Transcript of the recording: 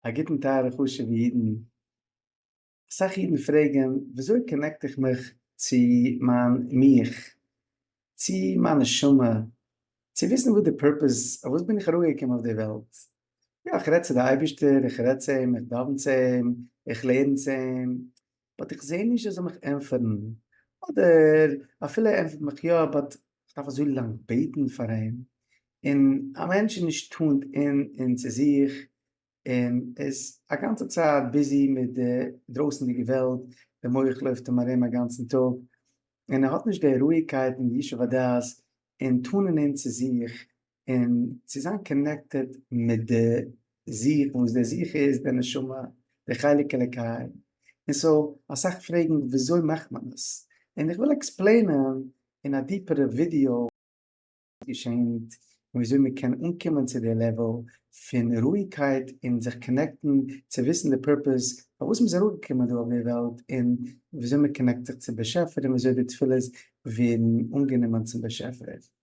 א גוטן טייערע חשוב'ע אידן. אסאך אידן פרעגן וויאזוי connect איך מיך צו מיין מיך, צו מיין נשמה, צו וויסן וואס די purpose, אויף וואס בין איך אראפגעקומען אויף די וועלט. יא, איך רעד צו די אייבערשטער, איך רעד צו אים, איך דאווען צו אים, איך לערן צו אים, but איך זע נישט ער זאל מיך ענטפערן, אדער אפילו ער ענטפערט מיך יא, but איך דארף אזוי לאנג בעטן פאר אים, און א מענטש איז נישט tuned in אין צו זיך, און איז א גאנצע צייט busy מיט די דרויסנדיגע וועלט, די מח לויפט אים ארום א גאנצן טאג, און ער האט נישט די רואיגקייט און די ישוב הדעת און tune'ען in צו זיך, און צו זיין connected מיט די זיך, וואס די זיך איז די נשמה, די חלק אלוקי. און so אסאך פרעגן וויאזוי מאכט מען עס, און איך וויל explainען אין א deeperע ווידיאו וואס געשענט און וויאזוי מען קען אנקומען צו די level פון רואיגקייט און זיך connectן צו וויסן די purpose פארוואס מען איז אראפגעקומען דא אויף די וועלט און וויאזוי מען connect זיך צום באשעפער און וויאזוי די תפילות ווערן אנגענומען צום באשעפער.